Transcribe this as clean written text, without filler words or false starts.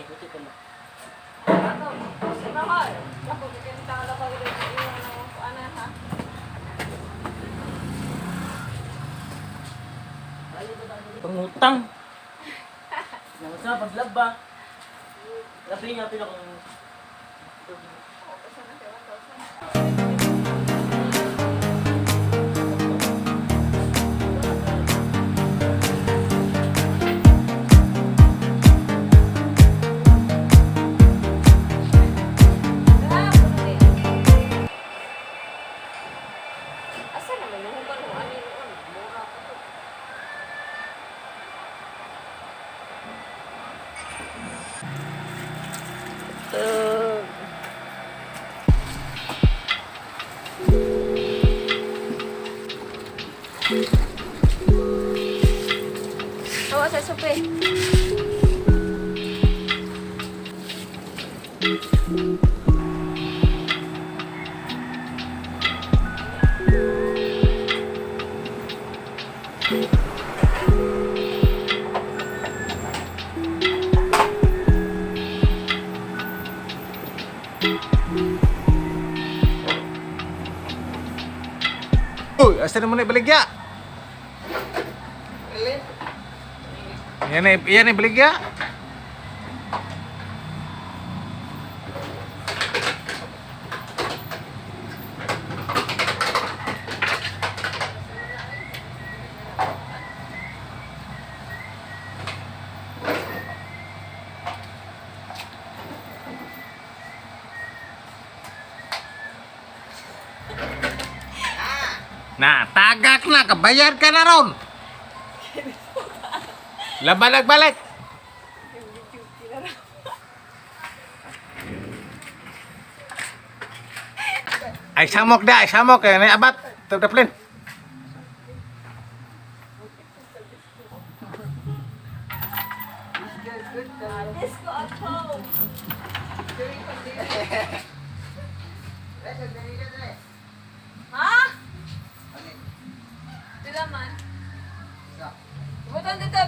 Puti pa mo. Ano? Sa mahal. Ako kikinta ka lang pag ano ha. Pangutang. Nang sa paglaba. Labi nga pila kung Oo, kasi na kay 1,000. Ah, puno eh. Asa naman yung huban mo? Ano yun? Mura ko to. Oo, sa sope. Uy, asa naman na ibaligya? Yan na, yan na ibaligya. Na, tagak na, kabayad ka na ron. Labalag balik. Ay samok da, ay samok kaya na abat. Tagdaplin. Disco at home. During pandemic. Ha? Pila man? Butan dito